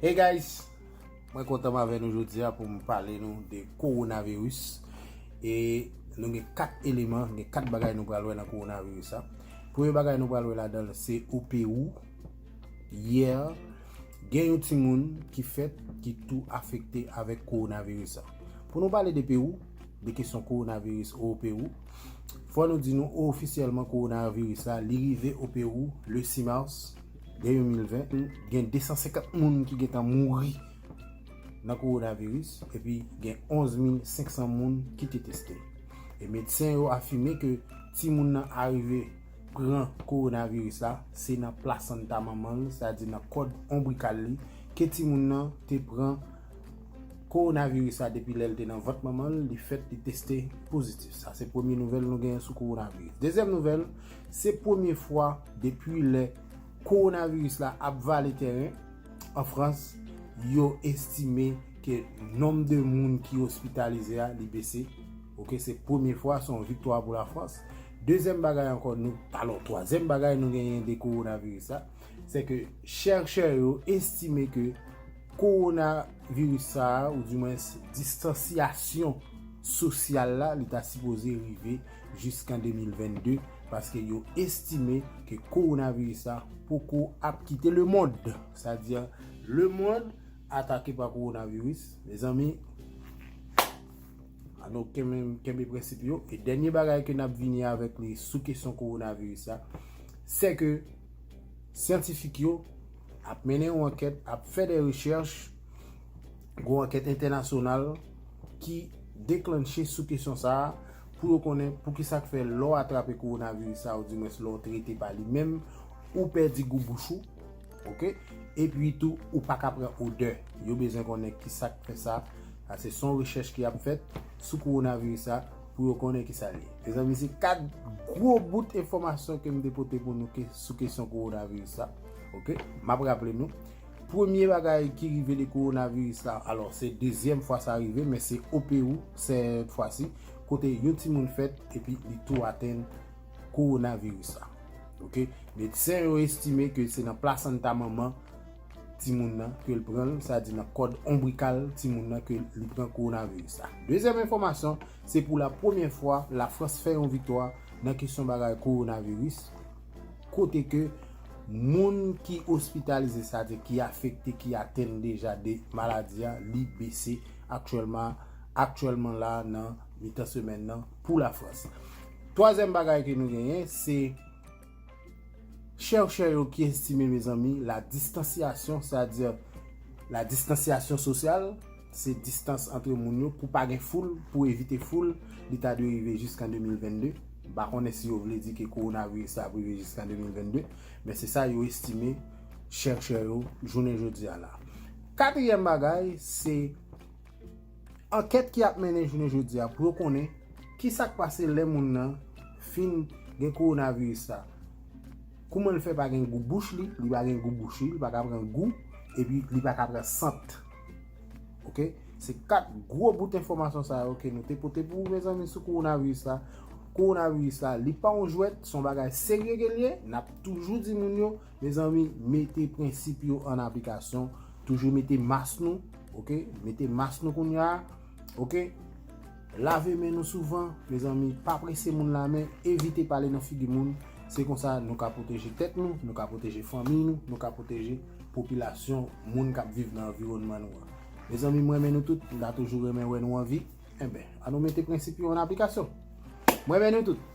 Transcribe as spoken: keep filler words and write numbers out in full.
Hey guys, mwen kontan m avè nou jodi a pou m pale nou de kowonaviris. E nou gen kat eleman, gen kat bagay nou pral wè nan kowonaviris la. Premye bagay nou pral wè ladan l se o Pewou. Yè, gen yon timoun ki fèt ki tou afekte avèk kowonaviris la. Pou nou pale de Pewou, de kesyon kowonaviris o Pewou, fò nou di nou ofisyèlman kowonaviris la, li rive o Pewou le sis mas de de mil ven. Gen de san senkant moun ki gentan mouri nan kowonaviris, epi gen onz mil senk san moun ki te teste. E medsen yo afime ke timoun nan arive pran kowonaviris la, se nan plasanta manman l, sètadi nan kòd onbrikal li, ke timoun nan te pran kowonaviris la depi lè l te nan vant manman l, li fèt, li teste pozitif. Sa se premye nouvèl nou genyen sou kowonaviris. Dezyèm nouvèl, se premye fwa depi lè kowonaviris la ap vale tèren an Frans, yo estime ke nonb de moun ki ospitalize a, li bese. Oke, se premye fwa, se yon viktwa pou Lafrans. Dezyèm bagay ankò, nou, alò, twazyèm bagay nou genyen de kowonaviris la, se ke chèchè yo estime ke kowonaviris sa a, ou dimwens distansyasyon sosyal la, li ta sipoze rive jiskan de mil vennde, paske yo estime ke kowonaviris la poko ap kite lemonn. Sètadi, lemonn atake pa kowonaviris, mezanmi, ann nou kenbe, kenbe prensip yo. E dènye bagay ke n ap vini avèk li sou kesyon kowonaviris la, se ke syantifik yo ap mennen yon ankèt, ap fè de rechèch, yon ankèt entènasyonal ki deklanche sou kesyon sa a, pou yo konnen poukisa k fè lè w atrape kowonaviris sa, ou dimwens lè w trete pa li menm, ou pèdi gou bouch ou, oke? Epi tou, ou pa ka pran odè. Yo bezwen konnen kisa k fè sa. Sa se yon rechèch ki ap fèt sou kowonaviris sa pou yo konnen kisa l ye. Mezanmi, se kat gwo bout enfòmasyon ke m te pote pou nou ke, sou kesyon kowonaviris sa. Oke? M ap raple nou. Premye bagay ki rive de kowonaviris la, alò, se dezyèm fwa sa rive, men se o Pewou, sèt fwa si, kote yon timoun fèt epi li tou atenn kowonaviris la. Oke? Medsen yo estime ke se nan plasanta manman timoun nan ke l pran l, sètadi nan kòd onbrikal timoun nan ke li pran kowonaviris la. Dezyèm enfòmasyon, se pou la premyè fwa Lafrans fè yon viktwa nan kesyon bagay kowonaviris, kote ke moun ki ospitalize, sètadi ki afekte, ki atenn deja de maladi a, li bese aktyèlman, aktyèlman la nan mitan semèn nan pou Lafrans. Twazyèm bagay ke nou genyen, se chèchè yo ki estime, mezanmi, la distansyasyon, sètadi la distansyasyon sosyal, se distans antre moun yo, pou pa gen foul, pou evite foul, li ta dwe rive jiskan de mil vennde. M pa konnen si yo vle di ke kowonaviris la ap rive jiskan de mil vennde, men se sa yo estime, chèchè yo, jounen jodi a la. Katriyèm bagay, se ankèt ki ap mennen jounen jodi a pou yo konnen kisa k pase lè moun nan fin gen kowonaviris la. Kouman l fè pa gen gou bouch li, li pa gen gou bouch li, li pa ka pran gou, epi li pa ka pran sant. Oke? Se kat gwo bout enfòmasyon sa yo ke nou te pote pou ou, mezanmi, sou kowonaviris la. Kowonaviris la, li pa yon jwèt, se yon bagay serye ke l ye. N ap toujou di moun yo, mezanmi, mete prensip yo an aplikasyon. Toujou mete mas nou, oke? Mete mas nou kounye a, oke? Lave men nou souvan, mezanmi, pa prese moun la men, evite pale nan figi moun. Se konsa nou ka pwoteje tèt nou, nou ka pwoteje fanmi nou, nou ka pwoteje popilasyon, moun k ap viv nan anviwònman nou an. Mezanmi, m renmen nou tout, m ta toujou renmen wè nou anvi. Enben, ann nou mete prensip yo an aplikasyon. M renmen nou tout.